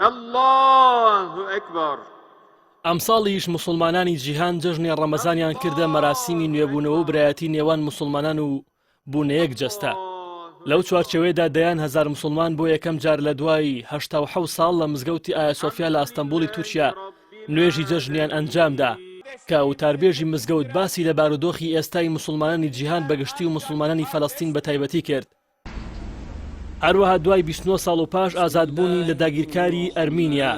اللە اکبر. ئەمساڵیش موسڵمانانی جیهان جەژنی ڕەمەزانیان کردە مەراسیمی نوێبوونەوە و برایەتی نێوان موسڵمانان و بوونە یەک جەستە. لەو چوارچێوەیەدا دەیان هەزار موسڵمان بۆ یەکەم جار لە دوای 87 ساڵ لە مزگەوتی ئایا سۆفیا لە ئەستەنبوڵی تورکیا نوێژی جەژنیان ئەنجامدا، کە وتاربێژی مزگەوت باسی لە بارودۆخی ئێستای موسڵمانانی جیهان بەگشتی و موسڵمانانی فەلەستین بەتایبەتی کرد. هەروەها دوای 29 ساڵ و پاش ئازادبوونی لە داگیرکاری ئەرمینیا،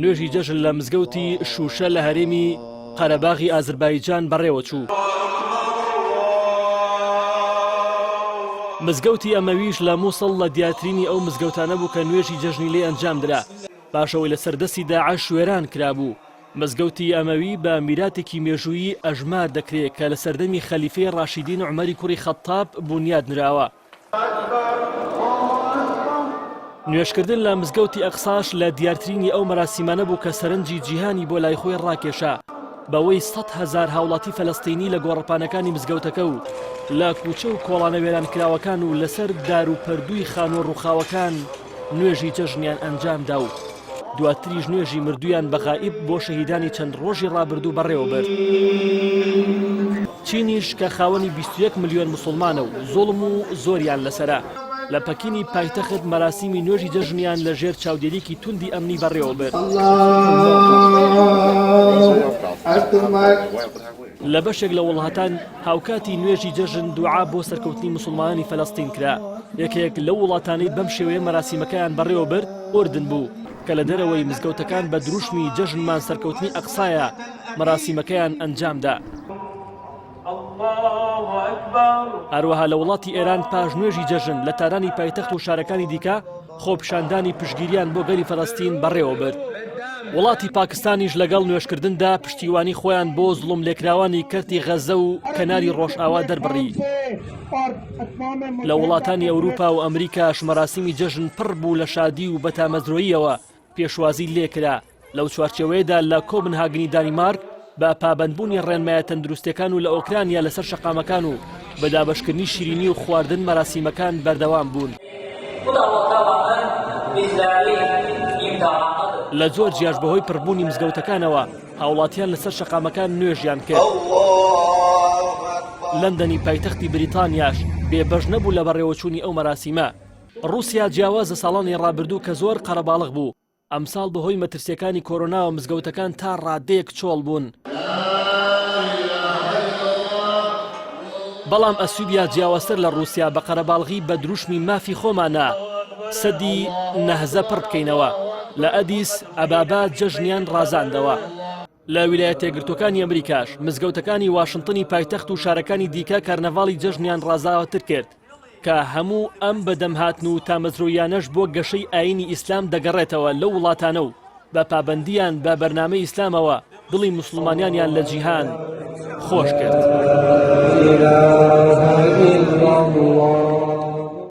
نوێژی جەژن لە مزگەوتی شوشە لە هەرێمی قەرەباغی ئازربایجان بەڕێوەچوو. مزگەوتی ئەمەویش لە موسڵ لە دیارترینی ئەو مزگەوتانە بوو کە نوێژی جەژنی لێ ئەنجامدرا، پاش ئەوەی لەسەر دەستی داعش وێران کرابوو. مزگەوتی ئەمەوی بە میراتێکی مێژوویی ئەژمار دەکرێ کە لە سەردەمی خەلیفەی ڕاشیدین عومەری کوڕی خەتتاب بونیاد نراوە. نوێژکردن لە مزگەوتی ئەقساش لە دیارترینی ئەو مەراسیمانە بوو کە سەرنجی جیهانی بۆ لای خۆی ڕاکێشا بەوەی 100,000 هاوڵاتی فەلەستینی لە گۆڕەپانەکانی مزگەوتەکە و لە کوچە و کۆڵانە وێرانکراوەکان و لەسەر دار و پەردووی خانووە ڕووخاوەکان نوێژی جەژنیان ئەنجامدا و دواتریش نوێژی مردوویان بە غائیب بۆ شەهیدانی چەند ڕۆژی ڕابردوو بەڕێوەبرد. چینیش کە خاوەنی 21 ملیۆن موسڵمانە و زوڵم و زۆریان لەسەرە، لە پەکینی پایتەخت مەراسیمی نوێژی جەژنیان لە ژێر چاودێریی توندی ئەمنی بەڕێوەبرد. لە بەشێک لە وڵاتان هاوکاتی نوێژی جەژن دوعا بۆ سەرکەوتنی موسڵمانانی فەلەستین کرا، یەکێک لەو وڵاتانەی بەم شێوەیە مەراسیمەکەیان بەڕێوەبرد ئوردن بوو کە لە دەرەوەی مزگەوتەکان بە دروشمی جەژنمان سەرکەوتنی ئەقسایە مەراسیمەکەیان ئەنجامدا. هەروەها لە وڵاتی ئێران پاش نوێژی جەژن لە تارانی پایتەخت و شارەکانی دیکە خۆپیشاندانی پشتگیریان بۆ گەلی فەلەستین بەڕێوەبرد. وڵاتی پاکستانیش لەگەڵ نوێژکردندا پشتیوانی خۆیان بۆ زوڵملێکراوانی کەرتی غەزە و کەناری ڕۆژئاوا دەربڕی. لە وڵاتانی ئەوروپا و ئەمریکاش مەراسیمی جەژن پڕ بوو لە شادی و بە تامەزرۆییەوە پێشوازی لێکرا. لەو چوارچێوەیەدا لە کۆبنهاگنی دانیمارک بە پابەندبوونی ڕێنمایە تەندروستیەکان و لە ئۆکرانیا لەسەر شەقامەکان و بە دابەشکردنی شیرینی و خواردن مەراسیمەکان بەردەوام بوون. لە جۆرجیاش بەهۆی پڕبوونی مزگەوتەکانەوە هاوڵاتیان لەسەر شەقامەکان نوێژیان کرد. لەندەنی پایتەختی بریتانیاش بێبەش نەبوو لە بەڕێوەچوونی ئەو مەراسیمە. ڕووسیا جیاواز لە ساڵانی ڕابردوو کە زۆر قەرەباڵغ بوو، ئەمساڵ بەهۆی مەترسییەکانی کۆرۆناوە مزگەوتەکان تا ڕادەیەک چۆڵ بوون. بەڵام ئەسیوبیا جیاوازتر لە ڕووسیا بە قەرەباڵغی بە دروشمی مافی خۆمانە سەدی نەهزە پڕ بکەینەوە لە ئەدیس ئەبابا جەژنیان ڕازاندەوە. لە ویلایەتەیەکگرتووەکانی ئەمریکاش مزگەوتەکانی واشنتنی پایتەخت و شارەکانی دیکە کارنەڤاڵی جەژنیان ڕازاوەتر کرد کە هەموو ئەم بەدەمهاتن و تامەزرۆییانەش بۆ گەشەی ئایینی ئیسلام دەگەڕێتەوە لەو وڵاتانە و بە پابەندییان بە بەرنامەی ئیسلامەوە دڵی موسڵمانیانیان لە جیهان خۆش کرد.